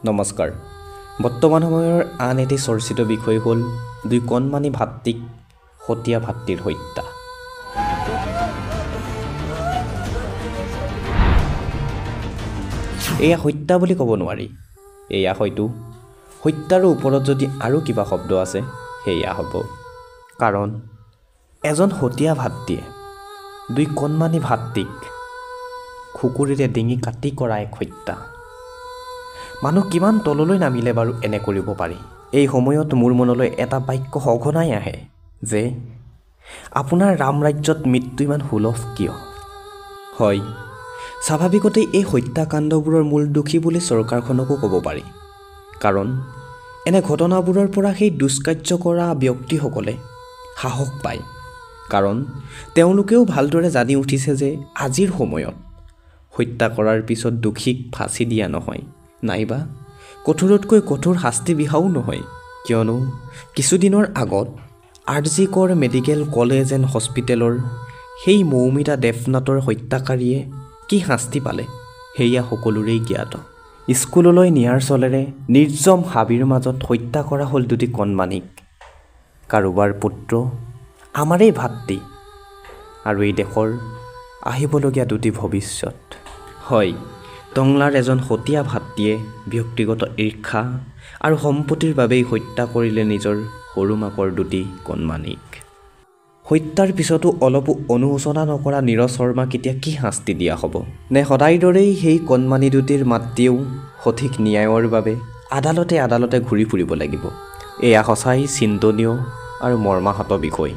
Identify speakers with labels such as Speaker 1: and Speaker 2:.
Speaker 1: নমস্কাৰ। বৰ্তমান সময়ৰ আন এটি চৰ্চিত বিষয় হ'ল দুই কণমানি ভাতৃক সতীয়া ভাতৃৰ হত্যা। এয়া হত্যা বুলি ক'ব নোৱাৰি, এয়া হয়তো হত্যাৰো ওপৰত যদি আৰু কিবা শব্দ আছে সেয়া হ'ব। কাৰণ এজন সতীয়া ভাতৃয়ে দুই কণমানি ভাতৃক খুকুৰিৰে ডিঙি কাটি কৰা এক হত্যা। মানুহ কিমান তললৈ নামিলে বাৰু এনে কৰিব পাৰি? এই সময়ত মোৰ মনলৈ এটা বাক্য সঘনাই আহে যে আপোনাৰ ৰাম ৰাজ্যত মৃত্যু ইমান সুলভ কিয় হয়? স্বাভাৱিকতেই এই হত্যাকাণ্ডবোৰৰ মূল দোষী বুলি চৰকাৰখনকো ক'ব পাৰি। কাৰণ এনে ঘটনাবোৰৰ পৰা সেই দুষ্কাৰ্য কৰা ব্যক্তিসকলে সাহস পায়। কাৰণ তেওঁলোকেও ভালদৰে জানি উঠিছে যে আজিৰ সময়ত হত্যা কৰাৰ পিছত দোষীক ফাঁচি দিয়া নহয়, নাইবা কঠোৰতকৈ কঠোৰ শাস্তি বিহাও নহয়। কিয়নো কিছুদিনৰ আগত R G Kar medical college and হস্পিটেলৰ সেই মৌমিতা দেৱনাথৰ হত্যাকাৰীয়ে কি শাস্তি পালে সেয়া সকলোৰেই জ্ঞাত। স্কুললৈ নিয়াৰ চলেৰে নিৰ্জম হাবিৰ মাজত হত্যা কৰা হ'ল দুটি কণমানিক। কাৰোবাৰ পুত্ৰ, আমাৰেই ভাতৃ আৰু এই দেশৰ আহিবলগীয়া দুটি ভৱিষ্যত। হয়, টংলাৰ এজন সতীয়া ভাতৃয়ে ব্যক্তিগত ঈৰ্ষা আৰু সম্পত্তিৰ বাবেই হত্যা কৰিলে নিজৰ সৰু মাকৰ দুটি কণমানিক। হত্যাৰ পিছতো অলপো অনুশোচনা নকৰা নীৰজ শৰ্মাক এতিয়া কি শাস্তি দিয়া হ'ব? নে সদায় দৰেই সেই কণমানি দুটিৰ মাতৃয়েও সঠিক ন্যায়ৰ বাবে আদালতে আদালতে ঘূৰি ফুৰিব লাগিব? এয়া সঁচাই চিন্তনীয় আৰু মৰ্মাহত বিষয়।